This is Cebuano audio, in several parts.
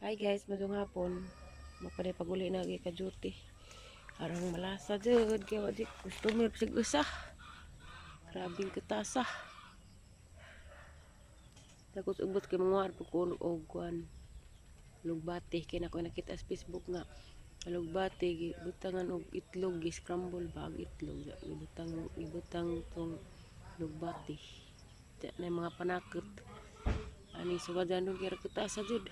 Hi guys, madung hapon. Mapaday paguli na ka duty. Arang malasa jud kay wa di customer sig usa. Grabing katasa. Tapos ubot kay mga pag kuno og kuan. Lugbati kay nako nakita sa Facebook nga lugbati gibutangan og itlog, gi scramble ba ang itlog, gibutang gibutang tong lugbati. Di na yung mga panakot. Ani suwadan dong kay ra katasa jud.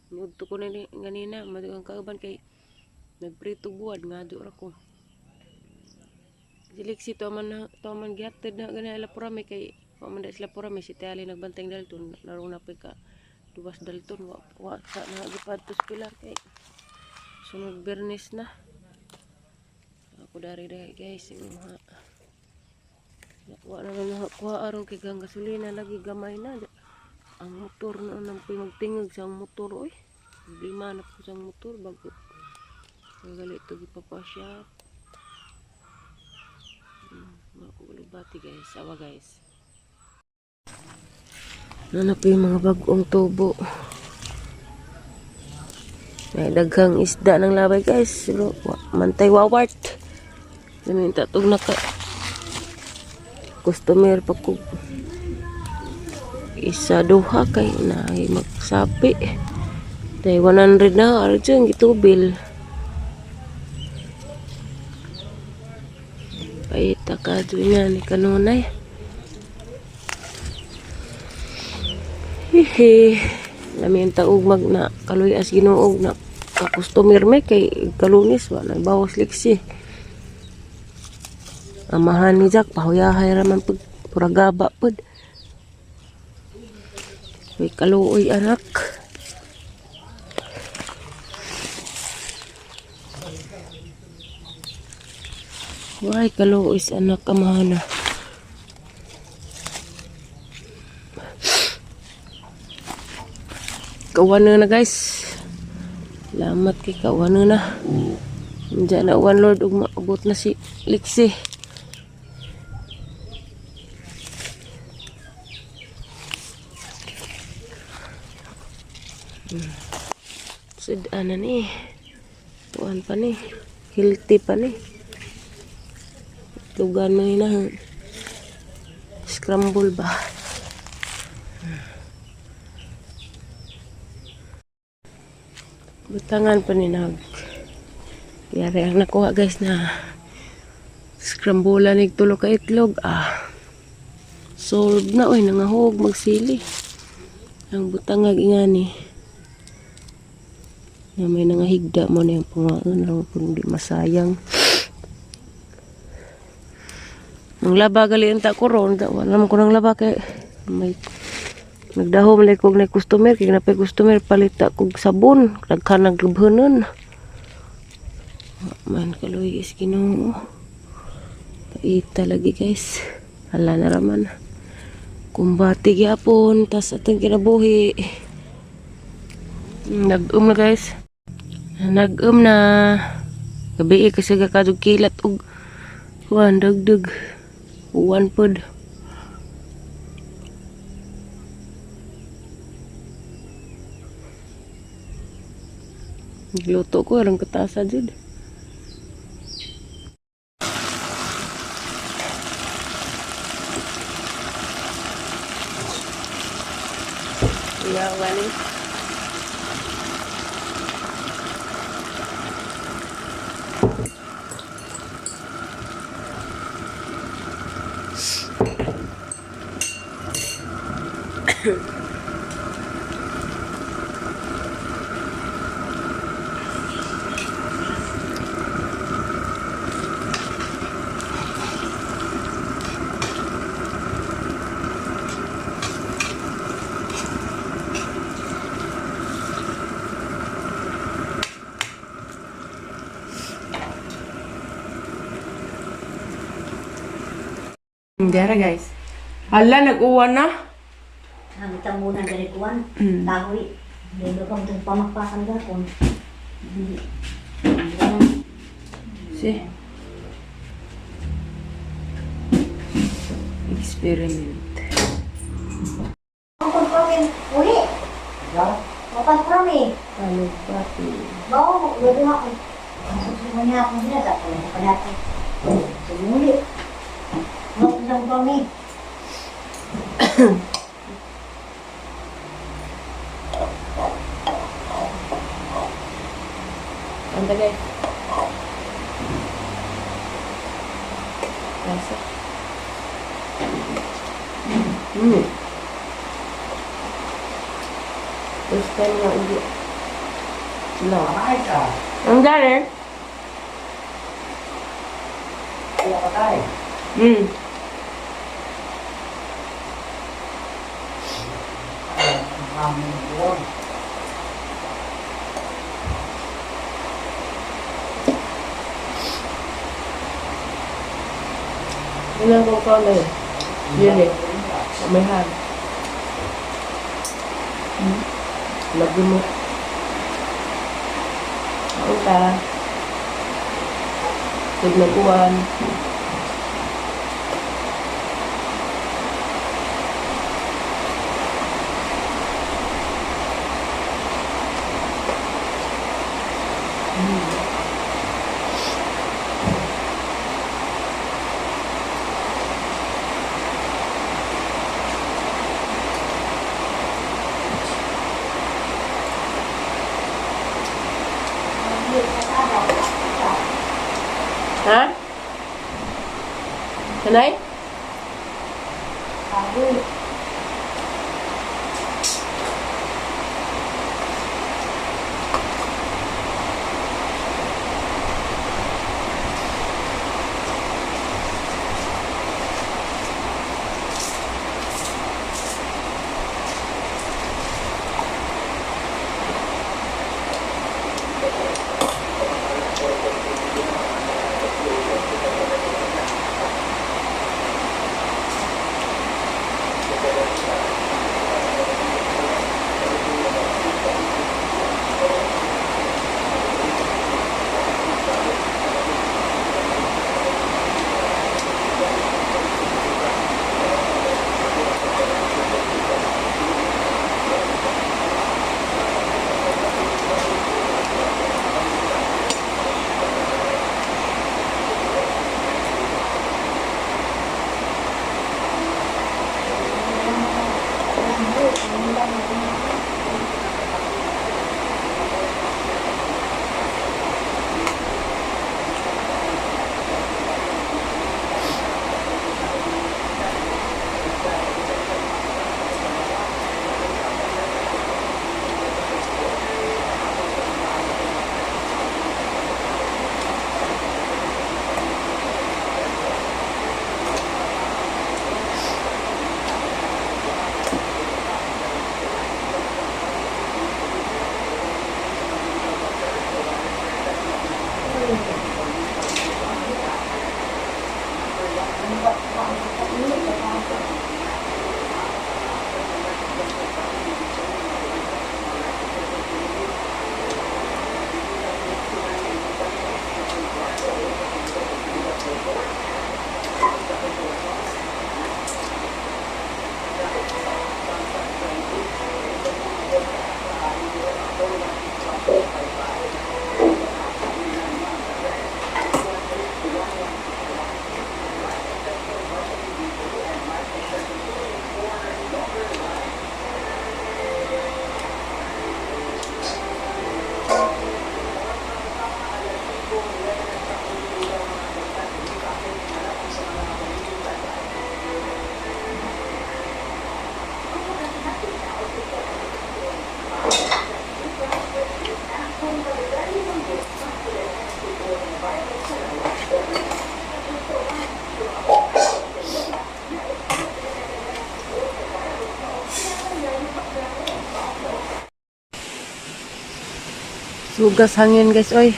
Niudto ko na ni ganina, madugang kauban kay nagprito buwan nga do ra ko. Siliksi to man na to man gihatod na gani ila purami kay wa man da sila purami si Tali nagbantay Dalton larong na ka duwas Dalton wa wa sa na gipadto sa Pilar kay sunod Bernes na. Ako dari dai guys yung mga wa na lang kuha aron kay gang gasolina lagi gamay na ang motor na nang po'y magtingog sa ang motor oy. Problema na po sa ang motor bago gagali ito gipapasya. Mga kulubati guys, awa guys. Ano po yung mga bagong tubo. May daghang isda ng labay guys. Pero, mantay wawart. Namin tatog na ka customer pa ko isa duha kay na magsapi. Tay 100 na arjun gitubil. Paita ka niya ni kanunay. Hihi. Lami ang taog mag na kaluy as Ginoo na ka customer me kay kalunis wa nagbawas liksi. Amahan ni Jack pahuyahay ra man pud pura gaba pud. May kaluoy anak. Way kaluoy sa anak amahan na. Kawan na guys. Salamat kay kawan na. Diyan na one Lord ug maabot na si Lixie. Sud-ana ni. Kuan pa ni. Healthy pa ni. Itlogan man ni na. Scramble ba? Butangan pa ni nag. Yari ang nakuha guys na scramble ni tulo ka itlog. Ah. Solved na oy, nangahog magsili. Ang butangag ingani. Na may nangahigda mo na yung pangaon lang kung di masayang. Ang laba gali ang ta ko ron, wala naman ko nang laba kay may nagdahom lay kog na customer kay napay customer palit ta kog sabon, daghan naglubhonon. Man kaluoy is Ginoo. Paita lagi guys. Hala na raman. Kumbati gyapon tas atong kinabuhi. Nag-um na guys. Nag-um na. Gabi kasi kakadug kilat og kuan dagdag. Uwan pod. Nagluto ko arang katasa jud. Yeah, wani. Dara guys. Hala, nag-uwan na. Ang tambunan dari kuan, tahoy. Dito kang itong pamakpakan gapon. Si. Experiment. Ang pagpawin, uli. Wapas kami. Alugbati. Bao, gabi ako. Ang susunod niya akong sila sa pala pa natin. Sumuli. Wapas kami. Anda, guys. Lasa. First time nga ulit. No. Kumain ka. Ang gani? Kaya ka tayo. Ang aming buwan. Yun ang kung na yun. Yun eh. May hag. Lagi mo. Ang ka. Tignaguan. Ha? Kanay? Sabi. Sugas hangin, guys, oy.